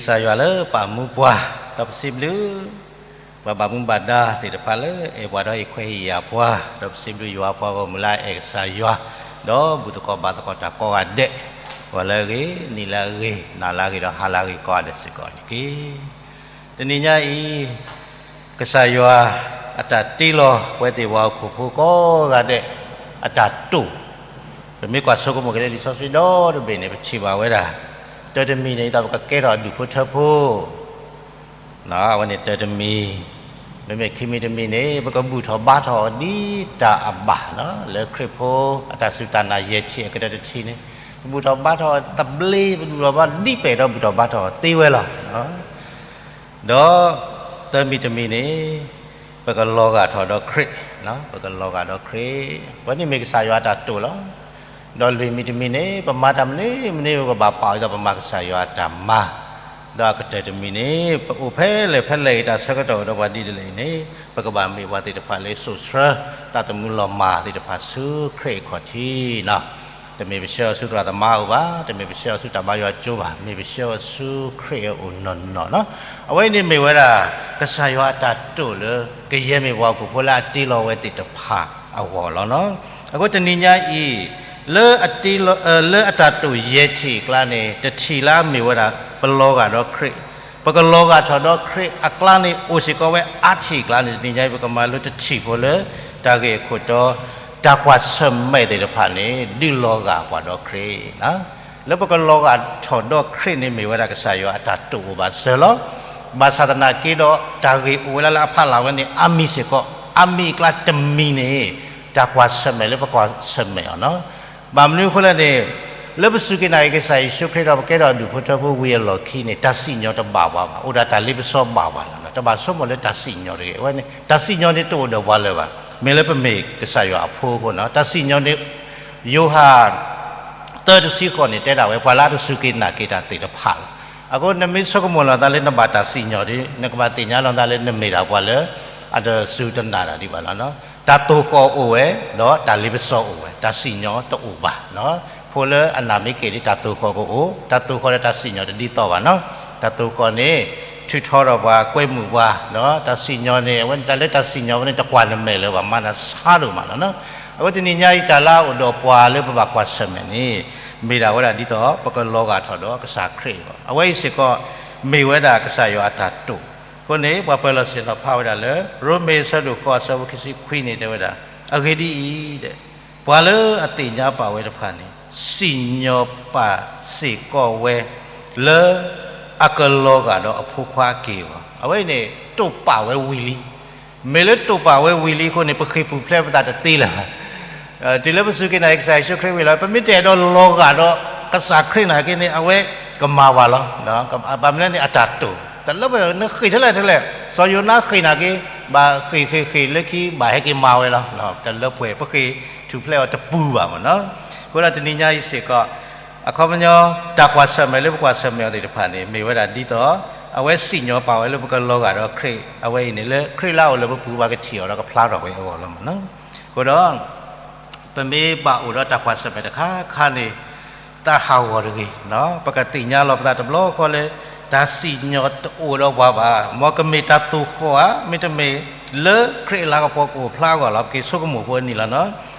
ကစၢ်ယွၤလၢပာ်မူပှၤ, ဒီးပစံးဘျုး ပှၤဘၣ်မူဘၣ်ဒါသ့ၣ်တဖၣ်လၢအဲၣ်ပှၤဒီးဟ့ၣ်ခွဲးဟ့ၣ်ယာ်ပှၤ, ဒီးပစံးဘျုးယွၤပှၤဂီၢ်မုၢ်လၢအအဲၣ်ကစၢ်ယွၤ, ဒီးဘူၣ်သကိးဘါသကိးတၢ်ကိးဂၤဒဲး, ဂီၤလၢအဂ့ၤ, နံၤလၢအဂ့ၤ, နၤလၢအဂ့ၤ, ဒီးဟါလၢအဂ့ၤကိးဂၤဒဲးစ့ၢ်ကီးန့ၣ်တက့ၢ်. တနံၤညါအံၤ ကစၢ်ယွၤအတၢ်တ့လီၤပဝဲသ့ၣ်ပှၤဟီၣ်ခိၣ်ဖိကိးဂၤဒဲး အတၢ်တိာ်, ပမ့ၢ်ကွၢ်ဆိကမိၣ်က့ၤလၢလံာ်စီဆှံဒီတဘ့ၣ်န့ၣ် ပထံၣ်ဘၣ်ဝဲဒၣ် တၢ်တမံၤန့ၣ် ဒ်သိးပကကဲထီၣ်အဒူၣ်ဖိထၢဖိ, အဝဲန့ၣ်တၢ်တမံၤ, မ့မ့ၢ်ခံမံၤတမံၤန့ၣ် ပကဘူၣ်ထီၣ်ဘါထီၣ်အီၤဒ်တၢ်အဘၣ်, လၢခရံာ်ဖိအတၢ်စူၢ်တၢ်နာ်ယဲၢ်ထံၣ်အကတၢၢ်တထံၣ်န့ၣ်, ပဘူၣ်ထီၣ်ဘါထီၣ်အီၤသဘျ့, ပဘူၣ်ထီၣ်ဘါဒ်ပဲာ်ဒီးဘူၣ်ထီၣ်ဘါထီၣ်အီၤသ့ဝဲလီၤ. ဒီးသၢမံၤတမံၤန့ၣ် ပကလီၤဂာ်ထီၣ်ဒီးခရံာ်, ပကလီၤဂာ်ဒီးခရံာ်, အဝဲန့ၣ်မ့ၢ်ကစၢ်ယွၤအတၢ်တိာ်လီၤ. ဒီးလွံၢ်မံၤတမံၤန့ၣ် ပမၤတၢ်မနုၤမနုၤ ပကဘၣ်ပာ်အီၤဒ်သိးပမၤကစၢ်ယွၤအတၢ်မၤ, ဒီးအကတၢၢ်တမံၤန့ၣ် ပအိၣ်ဖဲလဲၣ်ဖဲလဲၣ်အံၤ တၢ်ဆၢကတီၢ်အိၣ်ဒီးပှၤဒ်လဲၣ်အံၤန့ၣ် ပကဘၣ်မ့ၢ်ပှၤသ့ၣ်တဖၣ်လၢစိာ်ဆှၢ သးသမူလီၤမၢ်သ့ၣ်တဖၣ်ဆူခရံာ်အခီၣ်ထံးန့ၣ်, တမ့ၢ်ပဆှၢအီၤဆူသရၣ်သမါအအိၣ်ဘၣ်, တမ့ၢ်ပဆှၢအီၤဆူတၢ်ဘါယွၤကၠိဘၣ်, မ့ၢ်ပဆှၢအီၤဆူခရံာ်အအိၣ်နီၢ်နီၢ်န့ၣ်, အဝဲအံၤန့ၣ်မ့ၢ်ဝဲဒၣ် ကစၢ်ယွၤအတၢ်တိာ်လၢ ကယဲၢ်မ့ၢ်ပှၤဟီၣ်ခိၣ်ဖိလၢအတ့လီၤဝဲသ့ၣ်တဖၣ်အဂီၢ်လီၤ. အဃိတနံၤညါအံၤ လၢအတ့လီၤ လၢအတၢ်တိာ်ယဲၢ်ထံၣ်အကျါန့ၣ် တထံၣ်လၢအမ့ၢ်ဝဲဒၣ် ပလီၤဂာ်ဒီးခရံာ်, ပကလီၤဂာ်ထီၣ်ဒီးခရံာ်အကျါန့ၣ် အိၣ်စ့ၢ်ကီးဝဲအါထံၣ်အကျါန့ၣ် တနံၤညါအံၤ ပကမၤလိတထံၣ်ဖိလၢ တၢ်ဂ့ၢ်အခိၣ်တီ တၢ်ကွၢ်ဆၢၣ်မဲာ်သ့ၣ်တဖၣ်န့ၣ် ဒုးလီၤဂာ်ပှၤဒီးခရံာ်, လၢပကလီၤဂာ်ထီၣ်ဒီးခရံာ်န့ၣ် မ့ၢ်ဝဲဒၣ်ကစၢ်ယွၤအတၢ်တိာ်အိၣ်ဘၣ်စၢၤလီၤ. ဘၣ်ဆၣ်သနာ်က့ဒီး တၢ်ဂ့ၢ်အိၣ်ဝဲလၢ လၢအဖီလာ်ဝဲန့ၣ် အါမံၤစ့ၢ်ကီး, အါမံၤအကျါတမံၤန့ၣ် တၢ်ကွၢ်ဆၢၣ်မဲာ်လၢပကွၢ်ဆၢၣ်မဲာ်အီၤန့ၣ်, ဘၣ်မနုၤအဃိလဲၣ်န့ၣ် လၢပစူၢ်က့ၤနာ်က့ၤကစၢ်ယ့ၣ်ၡူးခရံာ်ဒီး ပကဲထီၣ်အဒူၣ်ဖိထၢဖိဝံၤအလီၢ်ခံန့ၣ် တၢ်စံၣ်ညီၣ်တဘၣ်ပှၤဘၣ်, အိၣ်ဒၣ်တၢ်လ့ပစီဘၣ်ပှၤလီၤ. တဘၣ်ဆိကမိၣ်လၢတၢ်စံၣ်ညီၣ်တဂ့ၤ, အဝဲန့ၣ် တၢ်စံၣ်ညီၣ်န့ၣ်တအိၣ်ဒီးပှၤလၢၤဘၣ်, မ့ၢ်လၢပမ့ၢ်ကစၢ်ယွၤအဖိအဃိန့ၣ်, တၢ်စံၣ်ညီၣ်န့ၣ် ယိၤဟၣ် သၢတဆံဃိးန့ၣ် တဲဒၣ်ဝဲ ပှၤလၢအတစူၢ်က့ၤနာ်က့ၤတၢ်သ့ၣ်တဖၣ်လီၤ. အဃိနမ့ၢ်ဆိကမိၣ်လီၤသးလၢနဘၣ်တၢ်စံၣ်ညီၣ်ဒီး နကဘၣ်သ့ၣ်ညါလီၤသးလၢနမ့ၢ်ဒၣ်ပှၤလၢ အတစူၢ်တနာ်တၢ်ဒံးဘၣ်လီၤ. တၢ်သိၣ်ဃီၣ်အိၣ်ဝဲ, ဒီးတၢ်လ့ပစီအိၣ်ဝဲ, တၢ်စံၣ်ညီၣ်တအိၣ်ဘၣ်. ဖိလၢအနာ်မ့ၢ်က့ၤဒီး တၢ်သိၣ်ဃီၣ်ကအိၣ်, တၢ်သိၣ်ဃီၣ်ဒီးတၢ်စံၣ်ညီၣ်တဒ်သိးဘၣ်န့ၣ်, တၢ်သိၣ်ဃီၣ်န့ၣ် ထုးထီထီၣ်ပှၤ ကွဲမုာ်ပှၤ, တၢ်စံၣ်ညီၣ်န့ၣ် အဝဲန့ၣ်တၢ်လၢတၢ်စံၣ်ညီၣ်ဝဲန့ၣ် တကွၢ်နမဲာ်လၢၤဘၣ်, မၤနၤဆါဒိၣ်မးလီၤ. အဃိတနံၤညါအံၤ တၢ်လၢအအိၣ်ဒီးပှၤလၢပဘၣ်ကွၢ်ဆၢၣ်မဲာ်န့ၣ် မ့ၢ်ဒၣ်ဝဲဒၣ်ဒ်သိး ပကလီၤဂာ်ထီၣ်ဒီးကစၢ်ခရံာ်အဂီၢ်, အဝဲအံၤစ့ၢ်ကီး မ့ၢ်ဝဲဒၣ်ကစၢ်ယွၤအတၢ်တိာ်. အဃိန့ၣ် ပှၤပၢၤလီၢ်ဆ့ၣ်နီၤဖးဝဲဒၣ်လၢ ရိမ့ၤအဆၢဒိၣ်ဃိးအဆၢဖိခံဆံခွံန့ၣ် တဲဝဲဒၣ်, အဂ့ၢ်ဒ်အံၤ, ပှၤလၢအသ့ၣ်ညါပာ်ဝဲတဖၣ်န့ၣ် စံၣ်ညီၣ်ပာ်စ့ၢ်ကီးဝဲ လၢအကလီၤဂာ်ဒီးအဖိခွါအက့ၢ်အဂီၢ်, အဝဲအံၤန့ၣ် တိာ်ပာ်ဝဲဝံၤလံ. မ့ၢ်လၢတိာ်ပာ်ဝဲဝံၤလံအဃိန့ၣ် ပဃ့ၢ်ပူၤဖျဲးပသးတသ့လၢၤဘၣ်. တုၤလၢပစူၢ်က့ၤနာ်က့ၤကစၢ်ယ့ၣ်ၡူးခရံာ်ဝံၤလီၤ, ပမ့ၢ်တအဲၣ်ဒိးလီၤဂာ်ဒီးကစၢ်ခရံာ်နာ်က့န့ၣ် အဝဲကမၤဝဲလီၤ. ဘၣ်မနုၤန့ၣ် အတၢ်တိာ်, တလၢပှဲၤ နဃ့ၢ်ထဲလဲၣ်ထဲလဲၣ်, စီၤယိၤနါဃ့ၢ်နာ်က့ ဘၣ်ဃ့ၢ်ဃ့ၢ်ဃ့ၢ်လၢခံ ဘၣ်ဟဲက့ၤမၤဝဲလီၤ. တလၢပှဲၤ ပဃ့ၢ်ထူၣ်ဖျဲးအီၤတပူၤဘၣ်မ့ၢ်န့ၣ်. အဃိဒီးတနံၤညါအံၤစ့ၢ်ကီး အခီပညီ တၢ်ကွၢ်ဆၢၣ်မဲာ်လၢပကွၢ်ဆၢၣ်မဲာ်အီၤသ့ၣ်တဖၣ်န့ၣ် မ့ၢ်ဝဲဒၣ်ဒ်သိး အဝဲစံၣ်ညီၣ်ပာ်ဝဲလၢပကလီၤဂာ်ဒီးခရံာ်, အဝဲအံၤန့ၣ်လၢခရံာ်လၢအအိၣ်လၢပပူၤ ပှၤကထံၣ်အီၤဒီးကဖျါထီၣ်ဝဲအဂီၢ်လီၤမ့ၢ်န့ၣ်. အဃိဒီး ပမ့ၢ်ဘၣ်အိၣ်ဒီးတၢ်ကွၢ်ဆၢၣ်မဲာ်တခါခါန့ၣ် သးဟးဂီၤတဂ့ၤ, ပကသ့ၣ်ညါလီၤပသးတဘျီဃီလၢ တၢ်စံၣ်ညီၣ်တအိၣ်ဒီးပှၤဘၣ်, မ်ကမ့ၢ်တၢ်သိၣ်ဃီၣ်ဧါ, မ့တမ့ၢ်လၢခရံာ်အလၤကပီၤကအိၣ်ဖျါအဂီၢ်လီၤ, ပက့ၤဆိကမိၣ်ဖိအနံၤလီၤန့ၣ်.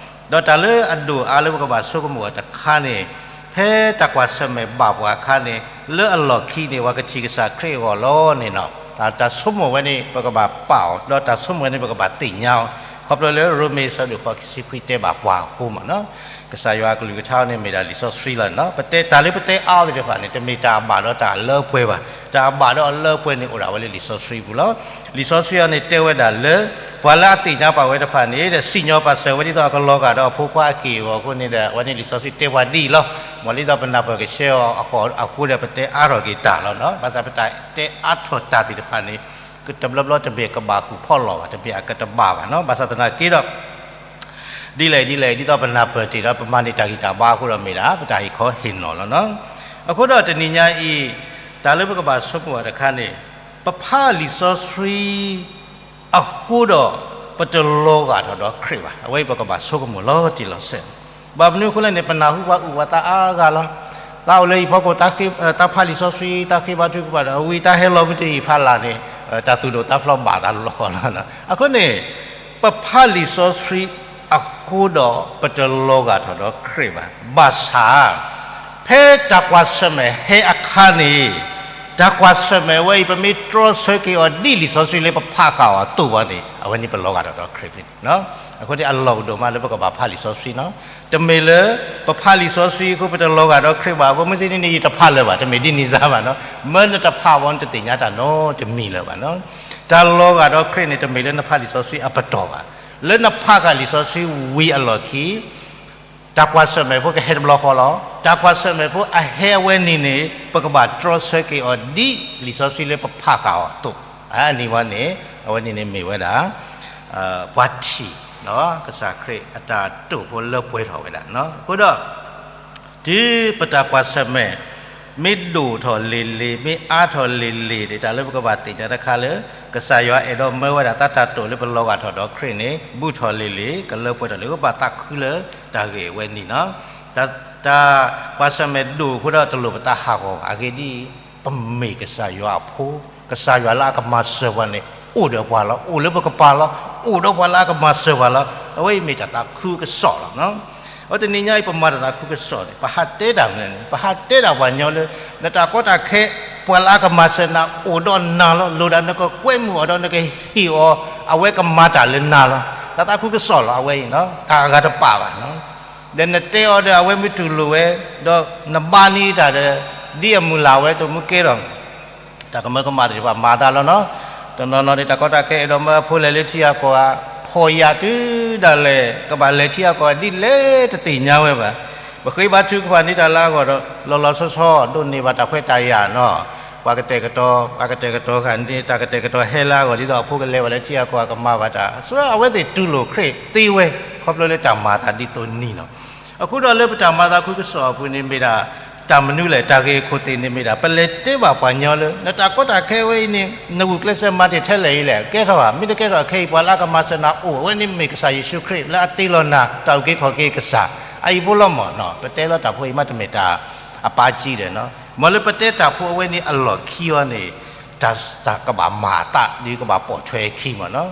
ဒီးတၢ်လၢအဒိၣ်အါလၢပကဘၣ်ဆိကမိၣ်အီၤတခါန့ၣ် ဖဲတၢ်ကွၢ်ဆၢၣ်မဲာ်ဘၣ်ပှၤအခါန့ၣ် လၢအလီၢ်ခံန့ၣ် ပှၤကထံၣ်ကစၢ်ခရံာ်အဂီၢ်လီၤန့ၣ်န့ၣ်. တၢ်ဆိကမိၣ်ဝဲန့ၣ် ပကဘၣ်ပာ်အီၤ, ဒီးတၢ်ဆိကမိၣ်ဝဲန့ၣ် ပကဘၣ်သ့ၣ်ညါအီၤ, ခီဖျိလၢရိမ့ၤအဆၢဒိၣ်ဃိးခံဆံခွံတဲဘၣ်ပှၤအဃိမ့ၢ်န့ၣ်. ကစၢ်ယွၤအကလုၢ်ကထါန့ၣ် မ့ၢ်ဒၣ်လံာ်စီဆှံလီၤန့ၣ်. ပတဲတၢ်လၢပတဲအါအီၤသ့ၣ်တဖၣ်န့ၣ် တမ့ၢ်တၢ်အဘၣ်ဒီးတၢ်အလၢအပှဲၤဘၣ်. တၢ်အဘၣ်ဒီးအလၢအပှဲၤန့ၣ် အိၣ်ဒၣ်ဝဲလၢလံာ်စီဆှံပူၤလီၤ. လံာ်စီဆှံအံၤန့ၣ်တဲဝဲဒၣ်လၢ ပှၤလၢအသ့ၣ်ညါပာ်ဝဲတဖၣ်န့ၣ်ဒီး စံၣ်ညီၣ်ပာ်စၢၤဝဲဒ်သိးအကလီၤဂာ်ဒီးအဖိခွါအက့ၢ်အဂီၢ်အဃိန့ၣ်ဒီး အဝဲန့ၣ်လံာ်စီဆှံတဲပှၤဒ်အံၤလီၤ. မ်ဒ်သိးပနၢ်ပၢၢ်ကဆှဲအီၤအဃိဒီး ပတဲအါထီၣ်က့ၤတၢ်လီၤန့ၣ်. ဘၣ်ဆၣ်ပတၢ်တဲအါထီၣ်တၢ်သ့ၣ်တဖၣ်န့ၣ် တဘျီဘျီတမ့ၢ်ကဘၣ်ဃုာ်ဖီၣ်လီၤဘၣ်, တမ့ၢ်အကတဘၣ်ဘၣ်န့ၣ်. ဘၣ်ဆၣ်သနာ်က့ဒီး ဒ်လဲၣ်ဒ်လဲၣ် ဒ်သိးပနၢ်ပၢၢ်တ့ၢ်ဒီး ပမၤန့ၢ်တၢ်ဂံၢ်တၢ်ဘါအဃိဒီးမ့ၢ်ဒၣ် ပတၢ်ဟ့ၣ်ခီဟ့ၣ်နီၤလီၤန့ၣ်. အဃိဒီးတနံၤညါအံၤ တၢ်လၢပကဘၣ်ဆိကမိၣ်အီၤတခါန့ၣ် ပဖးလံာ်စီဆှံ အဃိဒီး ပတလီၤဂာ်ထီၣ်ဒီးခရံာ်ဘၣ်. အဝဲအံၤပကဘၣ်ဆိကမိၣ်လီၤတံၢ်လီၤဆဲး. ဘၣ်မနုၤအဃိလဲၣ်န့ၣ် ပနၢ်ဟူပှၤအုၣ်ပှၤသးအါဂၤလီၤ. တၢ်အိၣ်လၢဟံၣ်ဖီခိၣ် တၢ်ဖးလံာ်စီဆှံ တၢ်ဃ့ဘါထုကဖၣ်ဒီး အဝံတၢ်ဟဲလီၤမ့ၢ်တဟံၣ်ဖးလၢ်န့ၣ် တၢ်သူၣ်ဒိၣ်သးဖျိးဘၣ်တၢ်လီၤလီၤ. အဃိန့ၣ် ပဖးလံာ်စီဆှံအဃိဒီး ပတလီၤဂာ်ထီၣ်ဒီးခရံာ်ဘၣ်. ဘၣ်ဆၣ် ဖဲတၢ်ကွၢ်ဆၢၣ်မဲာ်ဟဲအခါန့ၣ် တၢ်ကွၢ်ဆၢၣ်မဲာ်ဝဲအံၤ ပမ့ၢ်တြီဆၢက့ၤအီၤဒ်လံာ်စီဆှံလၢပဖးဃာ်အီၤအသိးဘၣ်န့ၣ် အဝဲန့ၣ်ပလီၤဂာ်ထီၣ်ဒီးခရံာ်ဖဲန့ၣ်. အဃိန့ၣ်အလီၢ်အိၣ်ဒိၣ်မးလၢပကဘၣ်ဖးလံာ်စီဆှံနီၤ. တမ့ၢ်လၢ ပဖးလံာ်စီဆှံအဃိ ပတလီၤဂာ်ဒီးခရံာ်ဘၣ်. ပမ့ၢ်စ့န့ၣ် ယတဖးလၢၤဘၣ် တမ့ၢ်ဒ်န့ၣ်စ့ၢ်ဘၣ်နီၤ. မ့ၢ်နတဖးဘၣ် နတသ့ၣ်ညါတၢ်နီတမံၤလၢၤဘၣ်နီၤ. တၢ်လီၤဂာ်ဒီးခရံာ်န့ၣ် တမ့ၢ်လၢနဖးလံာ်စီဆှံအပတီၢ်ဘၣ်. လၢနဖးဃာ်လံာ်စီဆှံဝံၤအလီၢ်ခံ တၢ်ကွၢ်ဆၢၣ်မဲာ်ဖိကဟဲတဘျီဃီလီၤ. တၢ်ကွၢ်ဆၢၣ်မဲာ်ဖိအဟဲအဝဲန့ၣ်န့ၣ် ပကဘၣ်တြီဆၢက့ၤအီၤဒ်လံာ်စီဆှံလၢပဖးဃာ်အီၤအသိး. အနံၤဝဲန့ၣ် အဝဲန့ၣ်န့ၣ်မ့ၢ်ဝဲဒၣ် ပှၤထံၣ် ကစၢ်ခရံာ်အတၢ်တိာ်ဖိလၢပှဲၤထီၣ်ဝဲဒၣ်. အဃိဒီး တုၤပတၢ်ကွၢ်ဆၢၣ်မဲာ် မ့ၢ်ဒိၣ်ထီၣ်လံၤလံၤ မ့ၢ်အါထီၣ်လံၤလံၤန့ၣ် တၢ်လၢပကဘၣ်သ့ၣ်ညါတခါလၢ ကစၢ်ယွၤအဲၣ်ဒိးမၢဝဲဒၣ်တၢ်တၢ်တိာ်လၢပလီၤဂာ်ထီၣ်ဒီးခရံာ်န့ၣ် ဘူးထီၣ်လံၤလံၤ ကလၢပှဲၤထီၣ်လံၤ ပဘၣ်သးခုလၢတၢ်ဂ့ၢ်အဝဲန့ၣ်နီၤ. တၢ် တၢ်ကွၢ်ဆၢၣ်မဲာ်ဒိၣ်အဃိဒီးတလိၣ်ပသးဟးဂီၤဘၣ်. အဂ့ၢ်ဒ်အံၤ ပမ့ၢ်ကစၢ်ယွၤအဖိ, ကစၢ်ယွၤလၢအကမၤစၢၤပှၤန့ၣ် အိၣ်ဒီးပှၤလီၤ. အိၣ်လၢပကပၤလီၤ. အိၣ်ဒီးပှၤလၢအကမၤစၢၤပှၤလီၤ. အဝဲအံၤမ့ၢ်တၢ်သးခုကစီၣ်လီၤ. အဝဲတနံၤညါအံၤ ပမၤတၢ်သးခုကစီၣ်န့ၣ် ပဟးတဲတၢ်မနုၤန့ၣ် ပဟးတဲတၢ်ပှၤညီလၢ နတၢ်ကီတၢ်ခဲ ပှၤလၢအကမၤစၢၤနၤအိၣ်ဒီးနၤလီၤ. လိၣ်ဒၣ်နကကွဲမုာ်အီၤဒီးနကဟ့ၣ်အီၤ အဝဲကမၤတၢ်လၢနၤလီၤ. တၢ်သးခုကစီၣ်လီၤ အဝဲအံၤနီၤ. တၢ်အဂၤတပာ်ဘၣ်နီၤ. ဒီးနတဲအီၤဒီးအဝဲမ့ၢ်တူၢ်လိာ်ဝဲ, ဒီးနဘါန့ၢ်တၢ်ဒီး ဒ်အမုၢ်လၢ်ဝဲ တမူကဲထီၣ် တၢ်ကမၢကမၣ်သ့ၣ်တဖၣ်မၤသးလီၤနီၤ. တနီၤနီၤန့ၣ် တၢ်ကီတၢ်ခဲအဲၣ်ဒိးမၢအဖိလဲၤလၢထံဂၤကီၢ်ဂၤ, ဖှီၣ်ယာ်တုၤဒၣ်လဲာ် ကဘၣ်လဲၤထံဂၤကီၢ်ဂၤဒ်လဲၣ်တသ့ၣ်ညါဝဲဘၣ်. ပဃ့ဘါထုကဖၣ်န့ၢ်တၢ်လၢအဂီၢ်ဒီး လီၤလီၤဆီဆီ ဒိးန့ၢ်ဘၣ်တၢ်ခွဲးတၢ်ယာ်နီၤ. ပှၤကတဲာ်ကတီၤ, ပှၤကတဲာ်ကတီၤဃာ်န့ၢ် တၢ်ကတဲာ်ကတီၤဟဲလၢအဂီၢ် ဒ်သိးအဖိကလဲၤဝဲလၢထံဂၤကီၢ်ဂၤကမၤဘၣ်တၢ် ဆိအဝဲသ့ၣ်တူၢ်လိာ်ခရံာ်သ့ဝဲ ခီဖျိလၢတၢ်မၤအသးဒ်သိးနံၤနီၤ. အဃိဒီးလၢပတၢ်မၤသးခုကစီၣ်အပူၤန့ၣ်မ့ၢ်ဒၣ် တၢ်မနုၤလဲၣ် တၢ်ဂ့ၢ်အခိၣ်သ့ၣ်န့ၣ်မ့ၢ်ဒၣ် ပလဲၤတဲဘၣ်ပှၤညီလၢ နတၢ်ကီတၢ်ခဲဝဲအံၤန့ၣ် နဂုာ်ကျဲးစၢးမၤတ့ၢ်ထဲလဲၣ်အံၤလဲၣ် ကဲထီၣ်ဧါ. မ့ၢ်တကဲထီၣ်အခဲအံၤ ပှၤလၢအကမၤစၢၤနၤအိၣ် အဝဲန့ၣ်မ့ၢ်ကစၢ်ယ့ၣ်ၡူးခရံာ် လၢအတ့လီၤနၤ တၢ်အုၣ်က့ၤခီၣ်က့ၤကစၢ် အအံၤဖိလီၤမၢ်နီၤ. ပတဲလီၤတၢ်ဖိအံၤမ့တမ့ၢ်တၢ်အပၢ်ကံဒီးနီၤ. မ်လၢပတဲတၢ်ဖိအဝဲန့ၣ်အလီၢ်ခံအီၤန့ၣ် တၢ် တၢ်ကဘၣ်မၤအသး ဒ်ကဘၣ်ပိာ်ထွဲအခံမၢ်နီၤ. ဒ်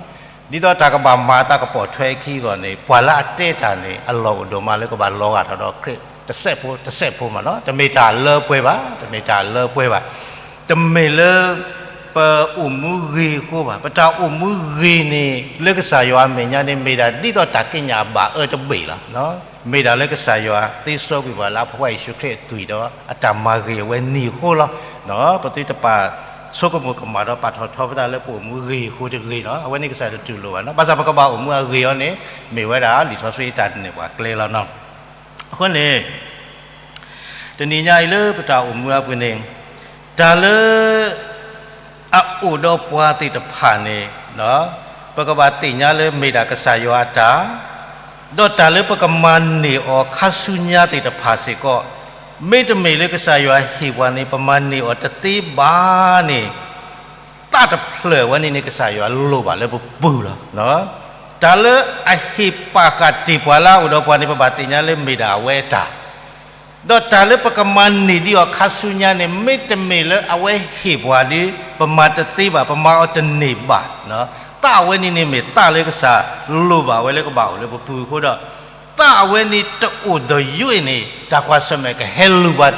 သိးတၢ်ကဘၣ်မၤအသးကပိာ်ထွဲအခံအဂီၢ်န့ၣ် ပှၤလၢအတဲတၢ်န့ၣ် အလီၢ်အိၣ်ဒိၣ်မးလၢကဘၣ်လီၤဂာ်ထီၣ်ဒီးခရံာ် တစဲးဖိ တစဲးဖိမၢ်နီၤ. တမ့ၢ်တၢ်လၢပှဲၤဘၣ်, တမ့ၢ်တၢ်လၢပှဲၤဘၣ်. တမ့ၢ်လၢ ပအိၣ်မူဂ့ၤအဃိဘၣ်. ပတၢ်အိၣ်မူဂ့ၤန့ၣ် လၢကစၢ်ယွၤအမဲာ်ညါန့ၣ် မ့ၢ်ဒၣ်ဒ်သိးတၢ်ကံးညာ်အဘၣ်အၢတဘ့ၣ်လီၤ. မ့ၢ်ဒၣ်လၢကစၢ်ယွၤသ့စီကွံာ်ပှၤလၢအဖိခွါယ့ၣ်ၡူးခရံာ်အသွံၣ်ဒီး အတၢ်မၤဂ့ၤအဝဲန့ၣ်အဃိလီၤ. ပသုတပာ်ဆိကမိၣ်ကမၣ်ဒီးပာ်ထီၣ်ထီပသးလၢပအိၣ်မူဂ့ၤအဃိတဂ့ၤနီၤ. အဝဲန့ၣ်ကစၢ်ယွၤတတူၢ်လိာ်ဘၣ်နီၤ. ဘၣ်ဆၣ်ပကဘၣ်အိၣ်မူအဂ့ၤအီၤန့ၣ် မ့ၢ်ဝဲဒၣ်လံာ်စီဆှံအတၢ်နဲၣ်ပှၤကျဲလီၤနီၤ. အဃိန့ၣ် တနံၤညါအံၤလၢပတၢ်အိၣ်မူအပူၤန့ၣ် တၢ်လၢ အအိၣ်ဒီးပှၤသ့ၣ်တဖၣ်န့ၣ် ပကဘၣ်သ့ၣ်ညါလၢမ့ၢ်ဒၣ်ကစၢ်ယွၤအတၢ်, ဒီးတၢ်လၢပကမၤန့ၢ်အီၤခါဆူညါသ့ၣ်တဖၣ်စ့ၢ်ကီး, မ့တမ့ၢ်လၢကစၢ်ယွၤဟ့ၣ်ပှၤန့ၣ် ပမၤန့ၢ်အီၤတသ့ဘၣ်န့ၣ် သးတဖျၢၣ်ဝဲန့ၣ်န့ၣ် ကစၢ်ယွၤလိၣ်ဘၣ်လၢပပူၤလီၤ. တၢ်လၢအဟ့ၣ်ပာ်ဃာ်တ့ၢ်ပှၤလၢအအိၣ်ဒီးပှၤန့ၣ် ပဘၣ်သ့ၣ်ညါလၢမ့ၢ်ဒၣ်အဝဲအတၢ် ဒီးတၢ်လၢပကမၤန့ၢ်ဒံးအီၤခါဆူညါန့ၣ် မ့တမ့ၢ်လၢအဝဲဟ့ၣ်ပှၤဒီး ပမၤတသ့ဘၣ်, ပမၤအီၤတန့ၢ်ဘၣ်. သးအဝဲန့ၣ်န့ၣ်မ့ၢ်သးလၢကစၢ်လိၣ်ဘၣ်ဝဲလၢကဘၣ်အိၣ်လၢပပူၤအဃိဒီး သးအဝဲန့ၣ်တအိၣ်ဒီးယွဲၢ်န့ၣ် တၢ်ကွၢ်ဆၢၣ်မဲာ်ကဟဲလူၤဘၣ်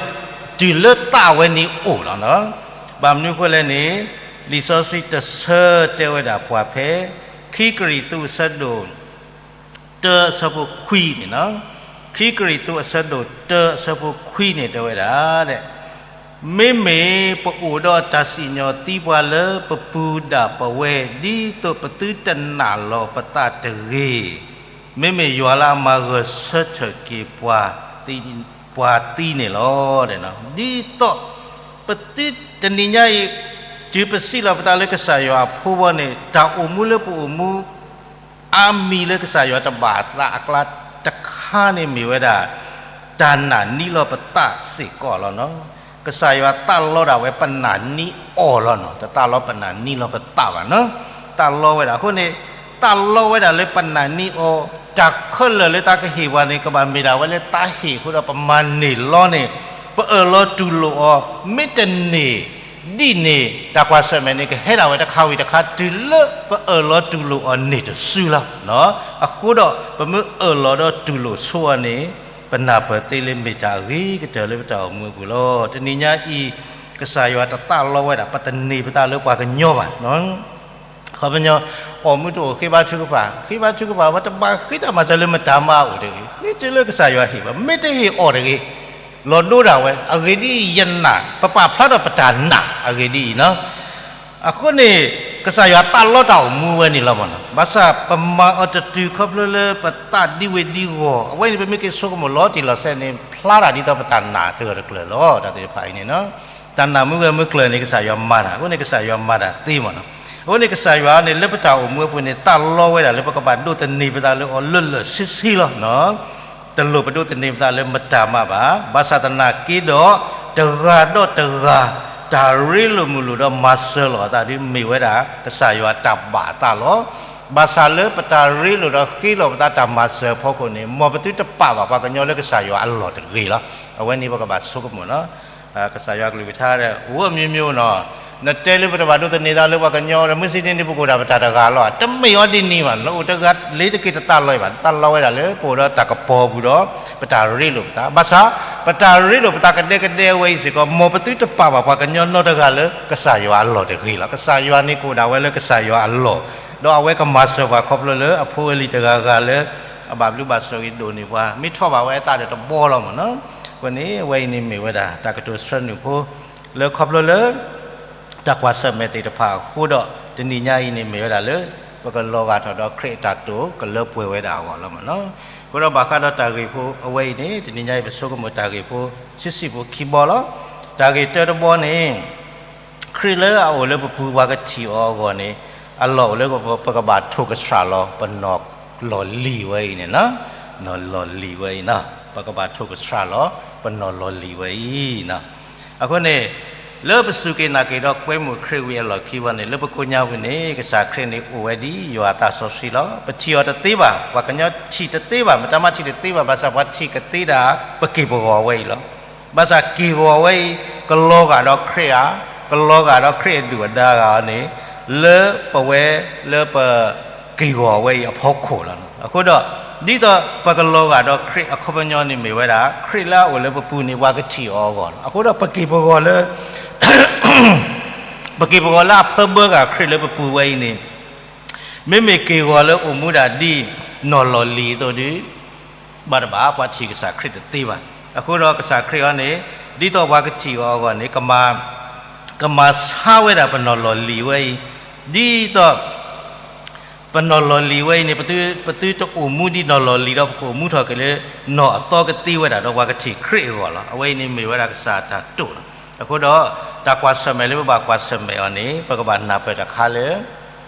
တုၤလၢသးအဝဲန့ၣ်အိၣ်လီၤ. ဘၣ်မနုၤအဃိလဲၣ်န့ၣ် လံာ်စီဆှံတဆၢတဲဝဲဒၣ်ပှၤဖဲ ခံကရံၣ်သူးအဆၢဒိၣ် တၢအဆၢဖိခွံန့ၣ်, ခံကရံၣ်သူးအဆၢဒိၣ်တၢအဆၢဖိခွံန့ၣ်တဲဝဲဒၣ်, မ့မ့ၢ်ပအိၣ်ဒီးတၢ်စံၣ်ညီၣ်သံပှၤလၢပပူၤဒၣ်ပဝဲ ဒ်သိးပသုတနာ်လီၤပသးတဂ့ၤ, မ့မ့ၢ်ယွၤလၢအမၤဂၢၢ်ဆၢထၢၣ်က့ၤပှၤသံန့ၣ်လီၤ. ဒ်သိး ပသုတနံၤညါအံၤ တုၤပစံးလီၤပသးလၢကစၢ်ယွၤအဖိဘီန့ၣ် တၢ်အိၣ်မူလၢပအိၣ်မူ အါမံၤလၢကစၢ်ယွၤတဘၣ်သးအကျါတခါန့ၣ်မ့ၢ်ဝဲဒၣ် တၢ်နာ်န့ၢ်လီၤပသးစ့ၢ်ကီးလီၤနီၤ. ကစၢ်ယွၤသးလီဒၣ်ဝဲပနာ်န့ၢ်အီၤလီၤနီၤ, တသးလီပနာ်န့ၢ်လီၤပသးဘၣ်နီၤ. သးလီဝဲဒၣ်အဃိန့ၣ် သးလီဝဲဒၣ်လၢပနာ်န့ၢ်အီၤ, တၢ်ခဲလၢာ်လၢသးကဟ့ၣ်ပှၤန့ၣ် ကဘၣ်မ့ၢ်ဒၣ်ဝဲလၢသးဟ့ၣ်အဃိဒီးပမၤန့ၢ်လီၤန့ၣ် ပအၢၣ်လီၤတူၢ်လိာ်အီၤ မ့ၢ်တန့ၢ်ဒံးန့ၣ် တၢ်ကွၢ်ဆၢၣ်မဲာ်န့ၣ် ကဟဲဒၣ်ဝဲတခါဝံၤတခါ တုၤလၢပအၢၣ်လီၤတူၢ်လိာ်အီၤန့ၣ်တစုလီၤ. အဃိဒီး ပမ့ၢ်အၢၣ်လီၤဒီးတူၢ်လိာ်ဆိအီၤန့ၣ် ပနၢ်ပၢၢ်သ့လၢမ့ၢ်တၢ်အဂ့ၤကတၢၢ်လၢပတၢ်အိၣ်မူအပူၤလီၤ. တနံၤညါအံၤ ကစၢ်ယွၤတသးလီဝဲဒၣ် ပတန့ၢ်ပသးလၢပှၤကညီဘၣ်. ခီပညီ အိၣ်မူတအိၣ် ဃ့ဘါထုကဖၣ်, ဃ့ဘါထုကဖၣ် ပတဘၣ်ဃ့တၢ်မၤစၢၤလၢမတၤမၤအိၣ်တဂ့ၤ, ဃ့တုၤလၢကစၢ်ယွၤဟ့ၣ်ဘၣ်, မ့ၢ်တဟ့ၣ်အီၤတဂ့ၤ, လီၤဒိဒၣ်ဝဲ, အဂ့ၢ်ဒ်အံၤ, ယနာ်, ပပာ်ဖျါထီၣ်ပတၢ်နာ် အဂ့ၢ်ဒ်အံၤနီၤ. အဃိန့ၣ် ကစၢ်ယွၤသးလီတၢ်အိၣ်မူဝဲန့ၣ်လီၤမနီၤ. ဘၣ်ဆၣ်ပမၤအီၤတတုၤခီဖျိလၢပသးဒံဝ့ၤဒံဝီၤ, အဝဲန့ၣ် ပမ့ၢ်က့ၤဆိကမိၣ်လီၤတံၢ်လီၤဆဲးန့ၣ် ဖျါတၢ်ဒ်သိးပတၢ်နာ်တဂၢၢ်တကျၢၤလီၤ. တၢ်သ့ၣ်တဖၣ်အံၤန့ၣ် တၢ်နာ်မုၢ်ဂၢၢ်မုၢ်ကျၢၤန့ၣ် ကစၢ်ယွၤမၤတၢ်, အဃိန့ၣ် ကစၢ်ယွၤမၤတၢ်သ့မနီၤ. အဃိန့ၣ် ကစၢ်ယွၤန့ၣ် လၢပတၢ်အိၣ်မူအပူၤန့ၣ် သးလီဝဲဒၣ်လၢပကဘၣ်ဒိးသန့ၤပသးလၢအီၤလၢလၢာ်ဆ့ဆ့လီၤ. တလိၣ်ပဒိးသန့ၤပသးလၢမတၤမးဘၣ်. ဘၣ်ဆၣ်သနာ်က့ဒီး တဂၤဒီးတဂၤ တၢ်ရ့လိာ်မုာ်လိာ်ဒီးမၤစၢၤလိာ်အသးဒ်မ့ၢ်ဝဲဒၣ် ကစၢ်ယွၤတၢ်ဘၣ်အသးလီၤ. ဘၣ်ဆၣ်လၢပတၢ်ရ့လိာ်ဒီးဃ့လိာ်ပသးတၢ်မၤစၢၤအဖီခိၣ်န့ၣ် မ်ပသုတပာ်ဘၣ်ပှၤကညီလၢကစၢ်ယွၤအလီၢ်တဂ့ၤလီၤ. အဝဲန့ၣ်ပကဘၣ်ဆိကမိၣ်နီၤ. ကစၢ်ယွၤကလုၢ်ကထါဒီး ဝဲမ့ၢ်မ့ၢ်နီၤ, နတဲလၢပတဘၣ်ဒိးသန့ၤသးလၢပှၤကညီဒီး မုၢ်ဆ့ၣ်န့ၣ် ပကအိၣ်ဒၣ်ပတၢ်တဂၤလီၤ. တမ့ၢ်အီၤဒ်န့ၣ်ဘၣ်, နအိၣ်တဂၤလၢတက့ၢ်တသးလီဘၣ်, သးလီဝဲဒၣ်လၢပအိၣ်ဒီးတၢ်ကပီၤပူၤဒီး ပတၢ်ရ့လိာ်ပသး. ဘၣ်ဆၣ် ပတၢ်ရ့လိာ်ပသးကဒဲကဒဲဝဲအံၤစ့ၢ်ကီး မ်ပသုတပာ်ဘၣ်ပှၤကညီနီတဂၤလၢကစၢ်ယွၤအလီၢ်တဂ့ၤလီၤ. ကစၢ်ယွၤန့ၣ်ကအိၣ်ဒၣ်ဝဲလၢကစၢ်ယွၤအလီၢ်, ဒီးအဝဲကမၤစၢၤပှၤခီဖျိလၢအဖိအလံၤတဂၤဂၤလၢ အဘၣ်ဘျုးဘၣ်ဆိၣ်ဂ့ၤဒိၣ်န့ၢ်ပှၤ, မ့ၢ်ထီၣ်ဘၣ်ဝဲအသးဒီးတဘီလီၤမနီၤ. အဃိန့ၣ် အဝဲအံၤန့ၣ်မ့ၢ်ဝဲဒၣ် တၢ်ကတိၤဆှၢနုာ်ဖိ လၢခီဖျိလၢ တၢ်ကွၢ်ဆၢၣ်မဲာ်သ့ၣ်တဖၣ်အဃိဒီး တနံၤညါအံၤန့ၣ်မ့ၢ်ဝဲဒၣ်လၢ ပကလီၤဂာ်ထီၣ်ဒီးခရံာ်အတၢ်တိာ်ကလၢပှဲၤဝဲဒၣ်အဂီၢ်လီၤမနီၤ. အဃိဒီးဘၣ်ဃးဒီးတၢ်ဂ့ၢ်ဖိအဝဲအံၤန့ၣ် တနံၤညါအံၤပဆိကမိၣ်တၢ်ဂ့ၢ်ဖိ ဆံးဆံးဖိခံဘီလီၤ. တၢ်ဂ့ၢ်တၢတဘီန့ၣ် ခရံာ်လၢအအိၣ်လၢပပူၤပှၤကထံၣ်အီၤအဂီၢ်န့ၣ် အလီၢ်အိၣ်လၢပကဘၣ်ထိၣ်ကဆှၣ်လီၤ ပနီၢ်လီၢ်လံၤဝဲအံၤန့ၣ်, နီၢ်လီၢ်လံၤဝဲအံၤ, ပကဘၣ်ထိၣ်ကဆှၣ်လီၤ ပနီၢ်လီၢ်လံၤဝဲအံၤ. အဃိန့ၣ် လၢပစူၢ်က့ၤနာ်က့ၤဒီးကွဲမုာ်ခရံာ်ဝံၤအလီၢ်ခံဘီန့ၣ် လၢပကိးညါဝံၤန့ၣ် ကစၢ်ခရံာ်န့ၣ်အိၣ်ဝဲဒ်ယွၤအသးစီဆှံလီၤ. ပထံၣ်အီၤတသ့ဘၣ်, ပှၤကညီထံၣ်တသ့ဘၣ်, မတၤမးထံၣ်တသ့ဘၣ်, ဘၣ်ဆၣ်ပှၤထံၣ်ကသ့ဒၣ် ပက့ၢ်ပဂီၤဝဲအံၤလီၤ. ဘၣ်ဆၣ်က့ၢ်ဂီၤဝဲအံၤ ကလီၤဂာ်ဒီးခရံာ်ဧါ, ကလီၤဂာ်ဒီးခရံာ်အဒုၣ်အဒါဂၤအီၤန့ၣ် လၢပဝဲလၢပ က့ၢ်ဂီၤဝဲအံၤအဖီခိၣ်လီၤ. အဃိဒီး ဒ်သိးပကလီၤဂာ်ဒီးခရံာ်အခီပညီန့ၣ်မ့ၢ်ဝဲဒၣ် ခရံာ်လၢအအိၣ်လၢပပူၤန့ၣ် ပှၤကထံၣ်အီၤအဂီၢ်လီၤ. အဃိဒီးပက့ၢ်ပဂီၤလၢ ပက့ၢ်ပဂီၤလၢအဖၢဘၢဂၤခရံာ်လၢပပူၤဝဲအံၤန့ၣ် မ့မ့ၢ်က့ၢ်ဂီၤလၢအိၣ်မူဒၣ်ဒ်နီၢ်လီၢ်လံၤအသိးဒီး ဘၣ်တဘၣ် ပှၤထံၣ်ကစၢ်ခရံာ်တသ့ဘၣ်. အဃိဒီးကစၢ်ခရံာ်အံၤန့ၣ် ဒ်သိးပှၤကထံၣ်အီၤအဂီၢ်န့ၣ် ကမၤဆါဝဲဒၣ်ပနီၢ်လီၢ်လံၤဝဲအံၤ, ဒ်သိး ပနီၢ်လီၢ်လံၤဝဲအံၤန့ၣ် ပသု ပသုတအိၣ်မူဒ်နီၢ်လီၢ်လံၤဒီး ပကအိၣ်မူထီၣ်က့ၤလၢ နီၢ်အသီကသ့ဝဲဒၣ်ဒီးပှၤကထံၣ်ခရံာ်အဂီၢ်လီၤ. အဝဲအံၤန့ၣ်မ့ၢ်ဝဲဒၣ်ကစၢ်အတၢ်တိာ်လီၤ. အဃိဒီး တၢ်ကွၢ်ဆၢၣ်မဲာ်လၢပဘၣ်ကွၢ်ဆၢၣ်မဲာ်အီၤန့ၣ် ပကဘၣ်နၢ်ပၢၢ်တၢ်တခါလၢ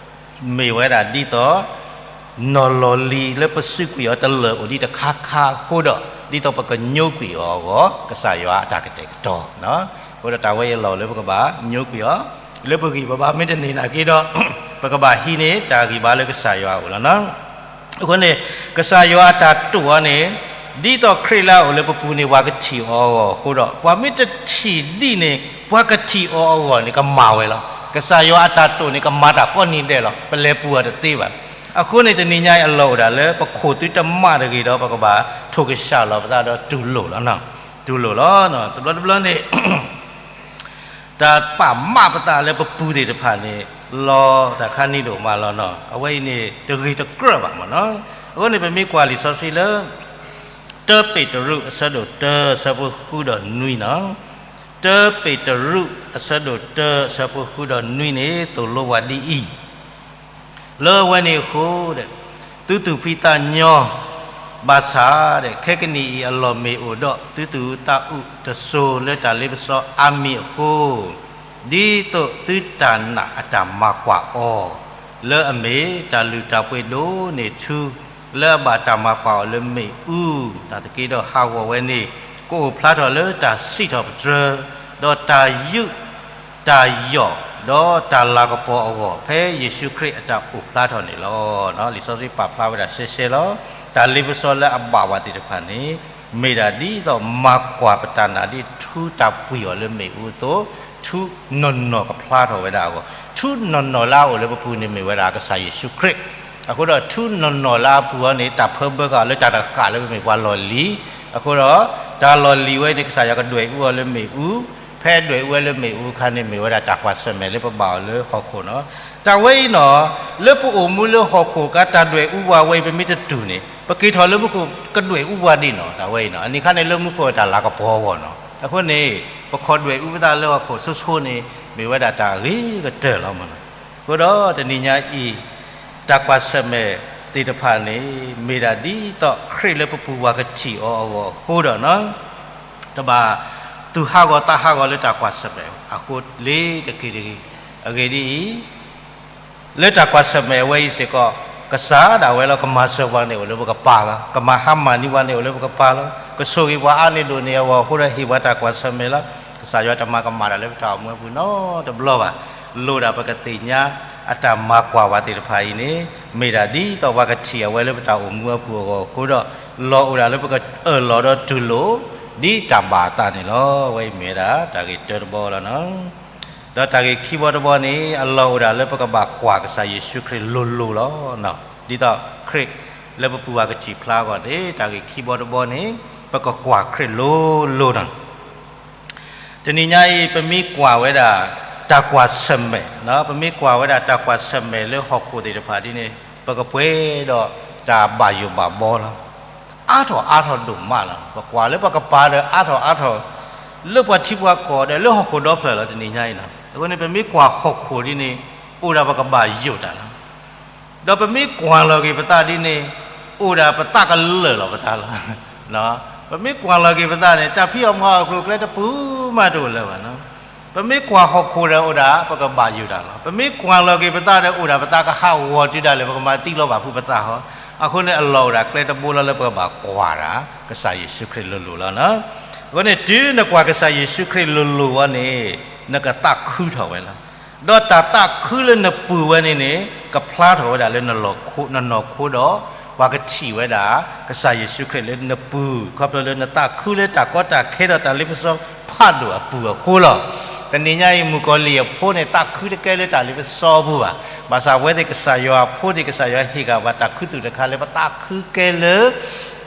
မ့ၢ်ဝဲဒၣ်ဒ်သိး နီၢ်လီၢ်လံၤလၢပစုကွံာ်အီၤတလၢာ်အိၣ်ဒံးတခါခါအဃိဒီး ဒ်သိးပကညိကွံာ်အီၤအဂီၢ် ကစၢ်ယွၤအတၢ်ကတဲာ်ကတီၤ. အဃိဒီးတၢ်ဝဲအံၤအလီၢ်လၢပကဘၣ်ညိကွံာ်အီၤ လၢပဂံၢ်ပဘါမ့ၢ်တန့ၢ်နာ်က့ဒီး ပကဘၣ်ဟံးန့ၢ်တၢ်ဂံၢ်ဘါလၢကစၢ်ယွၤအအိၣ်လီၤ. အဃိန့ၣ် ကစၢ်ယွၤအတၢ်တိာ်အီၤန့ၣ် ဒ်သိးခရံာ်လၢအအိၣ်လၢပပူၤန့ၣ် ပှၤကထံၣ်အီၤအဂီၢ်အဃိဒီး ပှၤမ့ၢ်တထံၣ်ဒံးန့ၣ် ပှၤကထံၣ်အီၤအဂီၢ်န့ၣ် ကမၤဝဲလီၤ. ကစၢ်ယွၤအတၢ်တိာ်န့ၣ် ကမၤတၢ်ကိးနံၤဒဲးလီၤ. ပလဲၤပူၤအီၤတသ့ဘၣ်. အဃိန့ၣ် တနံၤညါအံၤအလီၢ်အိၣ်ဒၣ်လၢ ပခိၣ်သုတမးတဂ့ၤဒီး ပကဘၣ်ထိၣ်ကဆှၣ်လီၤပသးဒီးတူၢ်လိာ်လီၤ. တူၢ်လိာ်လီၤ. တဘျီတဘျီန့ၣ် တၢ်ပာ်မးပသးလၢပပူၤသ့ၣ်တဖၣ်န့ၣ် လီၤတၢ်ခါနံၤဒိၣ်မးလီၤနီၤ. အဝဲအံၤန့ၣ် တဂ့ၤတကြၢးဘၣ်မးနီၤ. အဃိန့ၣ် ပမ့ၢ်ကွၢ်လံာ်စီဆှံလၢ တၢပ့းတရူး အဆၢဒိၣ်တၢ အဆၢဖိဃုဒီးနွံနီၤ. တၢပ့းတရူး အဆၢဒိၣ်တၢ အဆၢဖိဃုဒီးနွံန့ၣ် သိၣ်လိပှၤဒ်အံၤ လၢအဝဲန့ၣ်အဃိ သုသူၣ်ဖှံသးညီ ဘၣ်ဆၣ် ခဲကနံၣ်အံၤအလီၢ်မ့ၢ်အိၣ်ဒီး သုသူၣ်အုးသးအုးတစိၤလၢတၢ်လ့ပစီအါမံၤအဃိ, ဒ်သိးသုတၢ်နာ်အတၢ်မၤကွၢ်အီၤ လၢအမ့ၢ်တၢ်လုၢ်တၢ်ပှ့ၤဒိၣ်န့ၢ်ထူ လၢအဘၣ်တၢ်မၤကွၢ်အီၤလၢမ့ၣ်အူ, တၢ်သက့ဒီးဟးဂီၤဝဲန့ၣ် ကအိၣ်ဖျါထီၣ်လၢတၢ်စံးထီၣ်ပတြၢၤ, ဒီးတၢ်ယူး တၢ်ယီၣ် ဒီးတၢ်လၤကပီၤအဂီၢ် ဖဲယ့ၣ်ၡူးခရံာ်အတၢ်အိၣ်ဖျါထီၣ်န့ၣ်လီၤ. လံာ်စီဆှံပာ်ဖျါဝဲဒၣ်ရှဲရှဲလီၤ. တၢ်လ့ပစီလၢအဘၣ်ဝဲသ့ၣ်တဖၣ်န့ၣ် မ့ၢ်ဒၣ်ဒ်သိးမၤကွၢ်ပတၢ်နာ်ဒ်ထူတၢ်ပှံၢ်အီၤလၢမ့ၣ်အူအသိး, ထူနီၢ်နီၢ်ကဖျါထီၣ်ဝဲဒၣ်အဂီၢ်, ထူနီၢ်နီၢ်လၢအအိၣ်လၢပပူၤန့ၣ် မ့ၢ်ဝဲဒၣ်ကစၢ်ယ့ၣ်ၡူးခရံာ်. အဃိဒီးထူနီၢ်နီၢ်လၢအပူၤအံၤန့ၣ် တၢ်ဖၢဘၢဃာ်အီၤလၢတၢ်တဃာ်လၢပမ့ၢ်ပှၤလီၢ်လံၤ. အဃိဒီး တၢ်လီၢ်လံၤဝဲန့ၣ် ကစၢ်ယွၤကဒွဲၣ်အူအီၤလၢမ့ၣ်အူ, ဖဲဒွဲၣ်အူဝဲလၢမ့ၣ်အူအခါန့ၣ် မ့ၢ်ဝဲဒၣ်တၢ်ကွၢ်ဆၢၣ်မဲာ်လၢပဘၣ်အီၤလၢဟီၣ်ခိၣ်နီၤ. တၢ်ဝဲအံၤနီၤ, လၢပအိၣ်မူလၢဟီၣ်ခိၣ်ကါ တၢ်ဒွဲၣ်အူပှၤဝဲအံၤ ပမ့ၢ်တတူၢ်န့ၣ် ပက့ၤထီၣ်လၢမူခိၣ် ကဒွဲၣ်အူပှၤဒ်နီၤ. တၢ်ဝဲအံၤနီၤ, အန့ၣ်အခါန့ၣ် လၢမူခိၣ်တၢ်လၤကပီၤအဂီၢ်နီၤ. အဃိန့ၣ် ပခိးဒွဲၣ်အူပသးလၢဟီၣ်ခိၣ်ဆိဆိန့ၣ် မ့ၢ်ဝဲဒၣ်တၢ်အဂ့ၤကတၢၢ်လီၤမးနီၤ. အဃိဒီးတနံၤညါအံၤ တၢ်ကွၢ်ဆၢၣ်မဲာ်သ့ၣ်တဖၣ်န့ၣ် မ့ၢ်ဒၣ်ဒ်သိးခရံာ်လၢပပူၤပှၤကထံၣ်အီၤအဂီၢ်အဃိဒီးနီၤ, တဘၣ်သူၣ်ဟးဂီၤသးဟးဂီၤလၢတၢ်ကွၢ်ဆၢၣ်မဲာ် အဃိလ့ၤတက့ၤတဂ့ၤ. အဂ့ၢ်ဒ်အံၤ, လၢတၢ်ကွၢ်ဆၢၣ်မဲာ်အဝဲအံၤစ့ၢ်ကီး ကစၢ်ဒၣ်ဝဲလီၤ ကမၤစၢၤပှၤန့ၣ်အိၣ်လၢပကပၤလီၤ. ကမၤဟါမၢ်န့ၢ်ပှၤန့ၣ်အိၣ်လၢပကပၤလီၤ. ကဆိၣ်ဂ့ၤပှၤအါန့ၢ်ဒိၣ်န့ၢ်အဂီၢ်အဃိဒီး ဟ့ၣ်ပှၤတၢ်ကွၢ်ဆၢၣ်မဲာ်လီၤ. ကစၢ်ယွၤတမၤကမၣ်တၢ်လၢပတၢ်အိၣ်မူအပူၤနီတဘျီဘၣ်. လိၣ်ဒၣ်ပကသ့ၣ်ညါအတၢ်မၤကွၢ်ပှၤသ့ၣ်တဖၣ်အံၤန့ၣ် မ့ၢ်ဒၣ်ဒ်သိးပှၤကထံၣ်အဝဲလၢပတၢ်အိၣ်မူအပူၤအဂီၢ်အဃိဒီး လီၢ်အိၣ်ဒၣ်လၢပကအၢၣ်လီၤဒီးတူၢ်လိာ် ဒ်တၢ်ဘၣ်အသးန့ၣ်လီၤ. အဝဲအံၤမ့ၢ်ဝဲဒၣ်တၢ်ဂ့ၢ်တၢတဘီလီၤနီၤ. ဒီးတၢ်ဂ့ၢ်ခံဘီတဘီန့ၣ် အလီၢ်အိၣ်ဒၣ်လၢပကဘၣ်ကွၢ်ကစၢ်ယ့ၣ်ၡူးခရံာ်လိၤလိၤလီၤ. ဒ်သိးခရံာ်လၢပပူၤပှၤကထံၣ်ဖျါအဂီၢ်န့ၣ် တၢ်ဂ့ၢ်ခံဘီတဘီန့ၣ် ပကကွၢ်ခရံာ်လိၤလိၤနီၤ. တနံၤညါအံၤ ပမ့ၢ်ကွၢ်ဝဲဒၣ်တၢ်ကွၢ်ဆၢၣ်မဲာ်, ပမ့ၢ်ကွၢ်ဝဲဒၣ်တၢ်ကွၢ်ဆၢၣ်မဲာ်လၢဟီၣ်ခိၣ်သ့ၣ်တဖၣ်ဒ်န့ၣ် ပကပှဲၤဒီးတၢ်ဘၣ်ယိၣ်ဘၣ်ဘီလီၤ. အါထီၣ်အါထီၣ်ဒိၣ်မးလီၤ. ပကွၢ်လၢပကပၤဒီးအါထီၣ်အါထီၣ် လၢပှၤထံပှၤကီၢ်ဒီးလၢဟီၣ်ခိၣ်ဒီဖျၢၣ်လီၤ. တနံၤညါအံၤနီၤ, အဃိန့ၣ် ပမ့ၢ်ကွၢ်ဟီၣ်ခိၣ်ဒ်န့ၣ် အိၣ်ဒၣ်ပကဘၣ်ယိၣ်တၢ်လီၤ. ဒီးပမ့ၢ်ကွၢ်လီၤက့ၤပသးဒ်န့ၣ် အိၣ်ဒၣ်ပသးကလၢာ်လီၤပသးလီၤ. ပမ့ၢ်ကွၢ်လီၤက့ၤပသးန့ၣ် တၢ်ဖံးအီၣ်မၤအီၣ်အကျိၤအကျဲတပူၤမးတအိၣ်လၢၤဘၣ်နီၤ. ပမ့ၢ်ကွၢ်ဟီၣ်ခိၣ်ဒီးအိၣ်ဒၣ်ပကဘၣ်ယိၣ်တၢ်လီၤ. ပမ့ၢ်ကွၢ်လီၤက့ၤပသးဒီး အိၣ်ဒၣ်ပသးကဟးဂီၤတုၤဒၣ်လဲာ် ပကမၤသံလီၤဘၣ်ဖုးပသးဟီ. အဃိန့ၣ် အလီၢ်အိၣ်ဒၣ်ကျဲတဘိလီၤလၢပကဘၣ်ကွၢ်တၢ် ကစၢ်ယ့ၣ်ၡူးခရံာ်လိၤလိၤလီၤနီၤ. အဃိန့ၣ် တုၤနကွၢ်ကစၢ်ယ့ၣ်ၡူးခရံာ်လိၤလိၤဝဲန့ၣ် နကသးခုထီၣ်ဝဲလီၤ. ဒီးတၢ်သးခုလၢနပူၤဝဲန့ၣ်န့ၣ် ကဖျါထီၣ်ဝဲဒၣ်လၢနနီၢ်ခိဒီး ပှၤကထံၣ်ဝဲဒၣ် ကစၢ်ယ့ၣ်ၡူးခရံာ်လၢနပူၤ ခီဖျိလၢနသးခုလၢတၢ်ကီတၢ်ခဲဒီးတၢ်လ့ပစီဖးဒိၣ်အပူၤအဃိလီၤ. တနံၤညါအံၤ မုၣ်ကီၤလံၢ်အဖိန့ၣ် သးခုတကဲလၢတၢ်လ့ပစီအပူၤဘၣ်. ဘၣ်ဆၣ်အဝဲသ့ၣ် ကစၢ်ယွၤအဖိန့ၣ် ကစၢ်ယွၤဟ့ၣ်က့ၤဘၣ်တၢ်ခူသူၣ်တခါလၢ ပသးခုကဲလၢ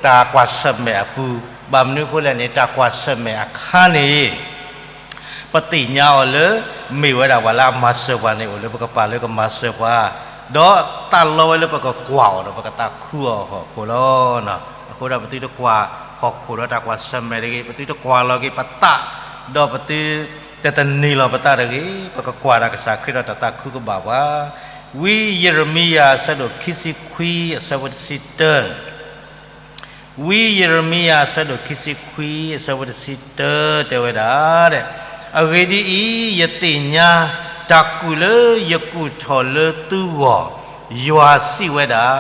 တၢ်ကွၢ်ဆၢၣ်မဲာ်အပူၤ. ဘၣ်မနုၤအဃိလဲၣ်န့ၣ် တၢ်ကွၢ်ဆၢၣ်မဲာ်အခါန့ၣ် ပသ့ၣ်ညါအီၤလၢ မ့ၢ်ဝဲဒၣ်ပှၤလၢအမၤစၢၤပှၤန့ၣ် အိၣ်လၢပကပၤလၢကမၤစၢၤပှၤ, ဒီးသးလီဝဲလၢပကကွၢ်အီၤဒီးပကသးခုအီၤအဃိလီၤ. အဃိဒီးပသုတကွၢ်ဟီၣ်ခိၣ်ဒီးတၢ်ကွၢ်ဆၢၣ်မဲာ်တဂ့ၤ, ပသုတကွၢ်လီၤက့ၤပသး, ဒီးပသုတသန့ၤလီၤပသးတဂ့ၤ, ပကကွၢ်ဒၣ်ကစၢ်ခရံာ်ဒီးတၢ်သးခုကဘၣ်ပှၤ. ဝံယံးရမံယၤ အဆၢဒိၣ်ခံဆံခွံ အဆၢဖိတဆံတၢ ဝံယံးရမံယၤ အဆၢဒိၣ်ခံဆံခွံ အဆၢဖိတဆံတၢ တဲဝဲဒၣ်, အဂ့ၢ်ဒ်အံၤ, ယသ့ၣ်ညါတၢ်ကူၣ်လၢယကူၣ်ထီၣ်လၢသုဂီၢ်, ယွၤစံးဝဲဒၣ်,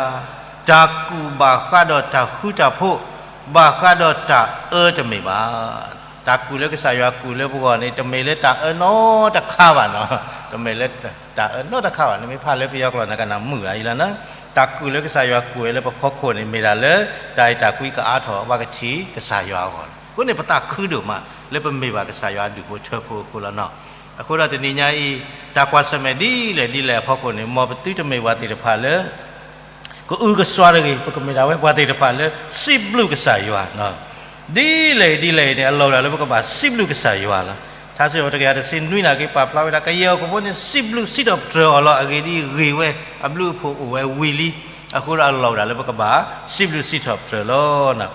တၢ်ကူၣ်ဘၣ်ဃးဒီးတၢ်ဃူတၢ်ဖိး, ဘၣ်ဃးဒီးတၢ်အၢတမ့ၢ်ဘၣ်. တၢ်ကူၣ်လၢကစၢ်ယွၤကူၣ်လၢပဂီၢ်န့ၣ် တမ့ၢ်လၢတၢ်အၢနီတခါဘၣ်နီၤ, တမ့ၢ်လၢတၢ်အၢနီတခါဘၣ်. နမ့ၢ်ဖးလၢပယီၤကျိာ် နကနၢ်မုာ်အံၤလီၤနီၤ. တၢ်ကူၣ်လၢကစၢ်ယွၤကူၣ်ဝဲလၢပဖီခိၣ်န့ၣ် မ့ၢ်ဒၣ်လၢ တၢ်အဲၣ်တၢ်ကွံကအါထီၣ် ဘၣ်ကထံၣ်ကစၢ်ယွၤအဂီၢ်လီၤ. အဃိန့ၣ် ပသးခုဒိၣ်မး လၢပမ့ၢ်ဘၣ်ကစၢ်ယွၤအဒူၣ်ဖိထၢဖိအဃိလီၤနီၤ. အဃိဒီးတနံၤညါအံၤ တၢ်ကွၢ်ဆၢၣ်မဲာ်ဒ်လဲၣ်ဒ်လဲၣ်အဖီခိၣ်န့ၣ် မ်ပသုတမ့ၢ်ပှၤသ့ၣ်တဖၣ်လၢ ကအုကစွါတဂ့ၤ, ပကမ့ၢ်ဒၣ်ဝဲပှၤသ့ၣ်တဖၣ်လၢ စံးဘျုးကစၢ်ယွၤ, ဒ်လဲၣ်ဒ်လဲၣ်န့ၣ် အလီၢ်ဝဲဒၣ်လၢပကဘၣ်စံးဘျုးကစၢ်ယွၤလီၤ. ထါစံးထီၣ်ပတြၢၤတကယၤတဆံနွံန့ၣ် က့ၤပာ်ဖျါဝဲဒၣ် ကယဲၢ်ဟီၣ်ခိၣ်ဖိန့ၣ် စံးဘျုးစံးထီၣ်ပတြၢၤအီၤလီၤ. အဂ့ၢ်ဒ်အံၤ, ဂ့ၤဝဲအဘျုးအဖှိၣ်အိၣ်ဝဲဝံၤလံ. အဃိဒီးအလီၢ်ဝဲဒၣ်လၢပကဘၣ်စံးဘျုးစံးထီၣ်ပတြၢၤလီၤ.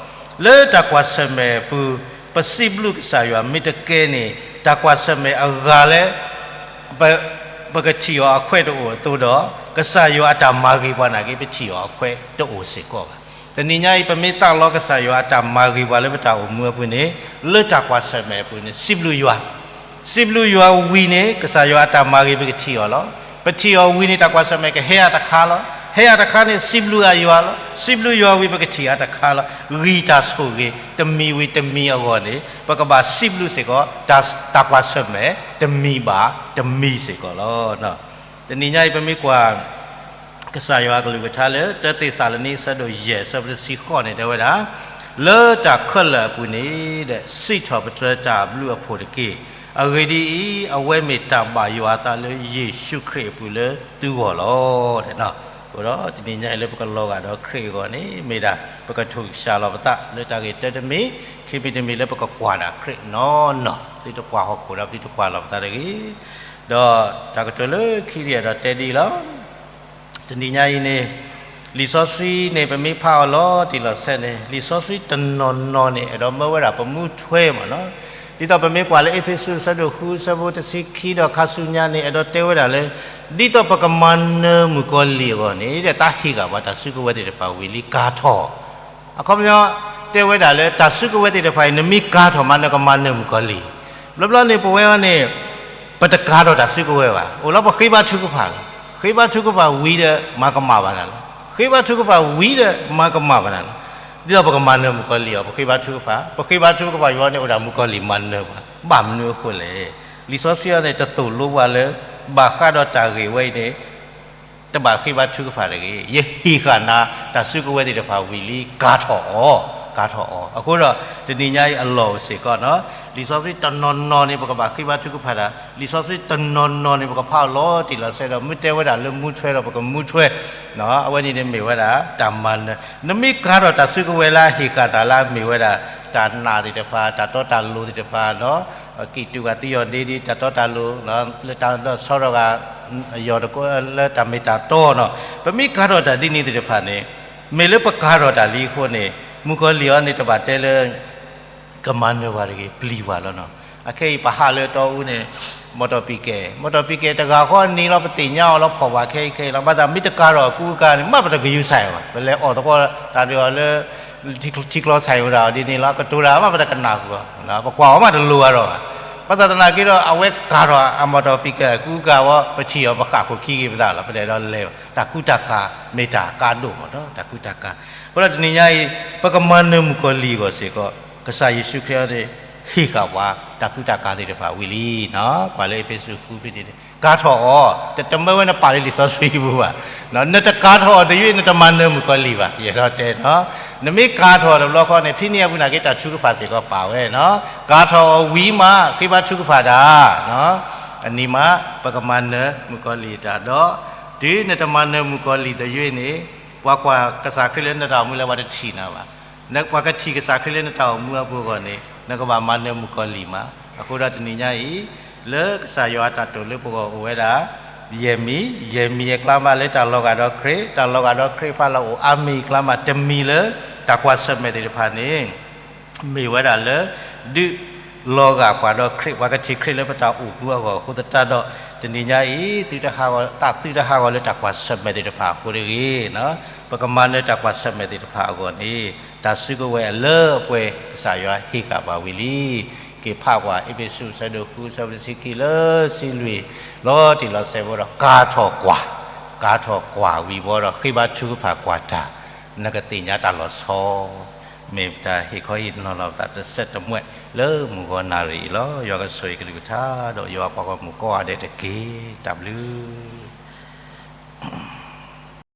လၢတၢ်ကွၢ်ဆၢၣ်မဲာ်အပူၤ ပစံးဘျုးကစၢ်ယွၤမ့ၢ်တကဲန့ၣ် တၢ်ကွၢ်ဆၢၣ်မဲာ်အဂၤလၢ ပ ပကထံၣ်အီၤအခွဲးတအိၣ်အသိးဒီး ကစၢ်ယွၤအတၢ်မၤဂ့ၤပှၤနာ်က့ ပထံၣ်အီၤအခွဲးတအိၣ်စ့ၢ်ကီးဘၣ်. တနံၤညါအံၤ ပမ့ၢ်သးလီကစၢ်ယွၤအတၢ်မၤဂ့ၤပှၤလၢပတၢ်အိၣ်မူအပူၤန့ၣ် လၢတၢ်ကွၢ်ဆၢၣ်မဲာ်အပူၤန့ၣ် စံးဘျုးယွၤ, စံးဘျုးယွၤဝံၤန့ၣ် ကစၢ်ယွၤအတၢ်မၤဂ့ၤပကထံၣ်အီၤလီၤ. ပထံၣ်အီၤဝံၤန့ၣ် တၢ်ကွၢ်ဆၢၣ်မဲာ်ကဟဲအတခါလီၤ. ဟဲအတခါန့ၣ် စံးဘျုးအယွၤလီၤ. စံးဘျုးယွၤဝံၤ ပကထံၣ်အတခါလီၤ. ဂံၢ်တၢ်ဆိၣ်ဂ့ၤ တမံၤဝံၤတမံၤအဂီၢ်န့ၣ် ပကဘၣ်စံးဘျုးစ့ၢ်ကီး တၢ် တၢ်ကွၢ်ဆၢၣ်မဲာ် တမံၤဘၣ်တမံၤစ့ၢ်ကီးလီၤ. တနံၤညါအံၤ ပမ့ၢ်ကွၢ် ကစၢ်ယွၤအကလုၢ်ကထါလၢ တၢသ့းစၤလနံ အဆၢဒိၣ်ယဲၢ် အဆၢဖိတဆံဃိးန့ၣ် တဲဝဲဒၣ်, လၢတၢ်ခဲလၢာ်အပူၤန့ၣ်ဒီး စံးထီၣ်ပတြၢၤတၢ်ဘျုးအဖှိၣ်တက့ၢ်. အဂ့ၢ်ဒ်အံၤ, အဝဲမ့ၢ်တၢ်ဘၣ်ယွၤအသးလၢယ့ၣ်ၡူးခရံာ်အပူၤလၢသုဂီၢ်လီၤ. အဃိဒီးတနံၤညါအံၤလၢပကလီၤဂာ်ဒီးခရံာ်အဂီၢ်န့ၣ် မ့ၢ်ဒၣ်ပကထိၣ်ကစၢ်လီၤပသးလၢတၢ်ဂ့ၢ်တၢတမံၤ, ခံမံၤတမံၤလၢပကကွၢ်ဒၣ်ခရံာ်နီၢ်နီၢ်, သုတကွၢ်ဟီၣ်ခိၣ်ဒီးသုတကွၢ်လီၤပသးတဂ့ၤ. ဒီးတၢ်ကတိၤလၢခံတယၤဒီးတဲဒ်အံၤလီၤ. တနံၤညါအံၤန့ၣ် လံာ်စီဆှံန့ၣ် ပမ့ၢ်ဖးအီၤလီၤတံၢ်လီၤဆဲးန့ၣ် လံာ်စီဆှံတနီၤနီၤန့ၣ် အဲၣ်ဒိးမၢဝဲဒၣ်ပမူထွဲမးနီၤ. ဒ်သိးပမ့ၢ်ကွၢ်လၢအ့းဖ့းစူး အဆၢဒိၣ်ဃု အဆၢဖိတဆံခံဒီးခါဆူညါန့ၣ် အဲၣ်ဒိးတဲဝဲဒၣ်လၢ ဒ်သိးပကမၤနၢၤမုၣ်ကီၤလံၢ်အဂီၢ်န့ၣ် တၢ်ဟ့ၣ်ဂံၢ်ဘါတၢ်စုကဝဲၤသ့ၣ်တဖၣ်ဝံၤလံကၤထီၣ် အခီပညီ တဲဝဲဒၣ်လၢတၢ်စုကဝဲၤသ့ၣ်တဖၣ်အံၤ နမ့ၢ်ကၤထီၣ်မး နကမၤနၢၤမုၣ်ကီၤလံၢ်. ဘျီဘျီန့ၣ် ပဝဲအံၤန့ၣ် ပတကၤထီၣ်တၢ်စုကဝဲၤဘၣ်. အိၣ်လီၤပဃ့ဘါထုကဖၣ်လီၤ. ဃ့ဘါထုကဖၣ်ဝံၤဒီးမၤကမၣ်ဘၣ်နၤလီၤ. ဃ့ဘါထုကဖၣ်ဝံၤဒီးမၤကမၣ်ဘၣ်နၤလီၤ. ဒ်သိးပကမၤနၢၤမုၣ်ကီၤလံၢ်အီၤ ပဃ့ဘါထုကဖၣ်, ပဃ့ဘါထုကဖၣ်ယဝဲန့ၣ် အိၣ်ဒၣ်မုၣ်ကီၤလံၢ်မၤနၢၤပှၤ, ဘၣ်မနုၤအဃိလဲၣ်. လံာ်စီဆှံအံၤန့ၣ် တသိၣ်လိပှၤလၢ ဘၣ်ဃးဒီးတၢ်ဂ့ၢ်ဝဲအံၤန့ၣ် တဘၣ်ဃ့ဘါထုကဖၣ်တဂ့ၤ. ယဟ့ၣ်ဃာ်နၤ တၢ်စုကဝဲၤသ့ၣ်တဖၣ်ဝံၤလံ ကၤထီၣ်အီၤ, ကၤထီၣ်အီၤ. အဃိဒီး တနံၤညါအံၤအလီၢ်အိၣ်စ့ၢ်ကီးနီၤ, လံာ်စီဆှံတနီၤနီၤန့ၣ် ပကဘၣ်ဃ့ဘါထုကဖၣ်တၢ်, လံာ်စီဆှံတနီၤနီၤန့ၣ် ပကဖးအီၤလီၤတံၢ်လီၤဆဲးဒီး မ့ၢ်တဲဝဲဒၣ်လၢမူထွဲဒီး ပကမူထွဲ, အဝဲန့ၣ်န့ၣ်မ့ၢ်ဝဲဒၣ် တၢ်မၤနၢၤ, နမ့ၢ်ကၤထီၣ်တၢ်စုကဝဲၤလၢအဟ့ၣ်ဃာ်တၢ်လၢအမ့ၢ်ဝဲဒၣ် တၢ်နာ်သ့ၣ်တဖၣ် တၢ်တီတၢ်လိၤသ့ၣ်တဖၣ်နီၤ ကံၣ်တူာ်ဂၤသံယီၤဒ့ဒ် တၢ်တီတၢ်လိၤ လၢတၢ်ဒီးဆီထီၣ်ဂၤ ယီၤတကိးလၢတၢ်မ့ၢ်တၢ်တီနီၤ, ပမ့ၢ်ကၤထီၣ်တၢ်ဒ်န့ၣ်သ့ၣ်တဖၣ်န့ၣ်, မ့ၢ်လၢပကၤထီၣ်တၢ်လံအဃိန့ၣ် မုၣ်ကီၤလံၢ်အံၤန့ၣ် တဘၣ်တဲလၢ ကမၤနၢၤပှၤတဂ့ၤ ပျံၤပှၤလီၤနီၤ. အခဲအံၤပဟးလၢအတီအူန့ၣ် မီၣ်တီၣ်ပံၤကဲ, မီၣ်တီၣ်ပံၤကဲတဂၤဃီန့ၣ်လီၤ ပသ့ၣ်ညါအီၤလီၤ ဖီၣ်ပှၤခဲအံၤခဲအံၤလီၤ. ဘၣ်ဆၣ်မ့ၢ်တကၤထီၣ်အကူအကၤန့ၣ် မ့ၢ်ပတကယူၤဆၢ်ဘၣ်, ပလဲၤအီၣ်သကိးတၢ်ဒုးအီၤလၢ ထံကျီဆၢ်အံၤဝဲဒၣ်အီၤဒ်န့ၣ်လီၤ. ကတိၤတၢ်မ့ၢ်ပတကနၣ်ဃုာ်အီၤ, ပကွၢ်အီၤမ့ၢ်တလိၤအါထီၣ်ဘၣ်. ဘၣ်ဆၣ်သနာ်က့ဒီး အဝဲကၤထီၣ်အမီၣ်တီၣ်ပံၤကဲအကူအကၤဝံၤ ပထံၣ်အီၤပဃၣ်ခိၣ်ခံက့ၤပသးလီၤ. ပလဲၤဒီးလဲၤ တၢ်ကူတၢ်ကၤ မ့ၢ်တၢ်ကါဒိၣ်မးနီၤ တၢ်ကူတၢ်ကၤ. အဃိဒီးတနံၤညါအံၤ ပကမၤနၢၤမုၣ်ကီၤလံၢ်အဂီၢ်စ့ၢ်ကီး ကစၢ်ယ့ၣ်ၡူးခရံာ်အံၤန့ၣ် ဟ့ၣ်ဃာ်ပှၤ တၢ်ကူတၢ်ကၤသ့ၣ်တဖၣ်ဝံၤလံနီၤ. ကွၢ်လၢအ့းဖ့းစူးဃုဖဲန့ၣ် ကၤထီၣ်အီၤ, တမၢဝဲနပာ်လၢလံာ်စီဆှံပူၤဘၣ်. နတကၤထီၣ်အီၤသယုၢ် နတမၤနၢၤမုၣ်ကီၤလံၢ်ဘၣ်. ယအဲၣ်ဒိးတဲနီၤ, နမ့ၢ်ကၤထီၣ်တဘျီဃီန့ၣ် ဖဲန့ၣ်အပူၤနာ်က့ တၢ်ထုကဖၣ်စ့ၢ်ကီးပာ်ဝဲနီၤ. ကၤထီၣ်အီၤဝံၤမး ဃ့ဘါထုကဖၣ်တၢ် အနံၤမး ပကမၤနၢၤမုၣ်ကီၤလံၢ်တၢ်ဒီး တုၤနတမၤနၢၤမုၣ်ကီၤလံၢ်သယုၢ်န့ၣ် ပှၤကွၢ်ကစၢ်ခရံာ်လၢနတၢ်အိၣ်မူလၢပှၤတထံၣ်နၤဘၣ်. ပှၤကထံၣ်ကစၢ်ခရံာ်လၢနတၢ်အိၣ်မူအပူၤအဂီၢ်န့ၣ် နကဘၣ်မၤနၢၤမုၣ်ကီၤလံၢ်မး. အဃိဒီးတနံၤညါအံၤ လၢကစၢ်ယွၤအတၢ်တိာ်လၢပဂီၢ်အိၣ်ဝဲဒၣ် ယဲၢ်မံၤ, ယဲၢ်မံၤအကျါမးလၢတၢ်လီၤဂာ်ဒီးခရံာ်, တၢ်လီၤဂာ်ဒီးခရံာ်ဖးလီၤအိၣ်အါမံၤအကျါမး တမံၤလၢ တၢ်ကွၢ်ဆၢၣ်မဲာ်သ့ၣ်တဖၣ်န့ၣ် မ့ၢ်ဝဲဒၣ်လၢ ဒုးလီၤဂာ်ပှၤဒီးခရံာ်, ပှၤကထံၣ်ခရံာ်လၢပတၢ်အိၣ်မူအဂီၢ်အဃိသတးဒီး တနံၤညါအံၤ သုတဟးဂီၤ သးသုတဟးဂီၤလၢတၢ်ကွၢ်ဆၢၣ်မဲာ်သ့ၣ်တဖၣ်အဃိတဂ့ၤ, ပကမၤနၢၤတၢ်ကွၢ်ဆၢၣ်မဲာ်သ့ၣ်တဖၣ်အဂီၢ်န့ၣ် တၢ်စုကဝဲၤအလၢအပှဲၤ ကစၢ်ယွၤဟ့ၣ်ဃာ်ပှၤဝံၤလံ. က့ၤဖးကွၢ် အ့းဖ့းစူး အဆၢဒိၣ်ဃု အဆၢဖိတဆံခံ လၢဆံလွံၢ် လီၤတံၢ်လီၤဆဲးဘၣ်ဒီး ကၤထီၣ်ကွၢ်, ကၤထီၣ်ကွၢ်ဝံၤဘၣ်ဒီး ဃ့ဘါထုကဖၣ်ကွၢ်တၢ် နကသ့ၣ်ညါတၢ်လီၤဆီ မ့ၢ်တၢ်ဟ့ၣ်ခီဟ့ၣ်နီၤလီၤပသးတစဲးတမှဲာ် လၢမုၢ်ဂီၤနၣ်ရံၣ်အံၤလီၤ. ယွၤကဆိၣ်ဂ့ၤကလုၢ်ကထါ ဒီးယွၤပှၤဂီၢ်မုၢ်ကိးဂၤဒဲးတက့ၢ်. တၢ်ဘျုး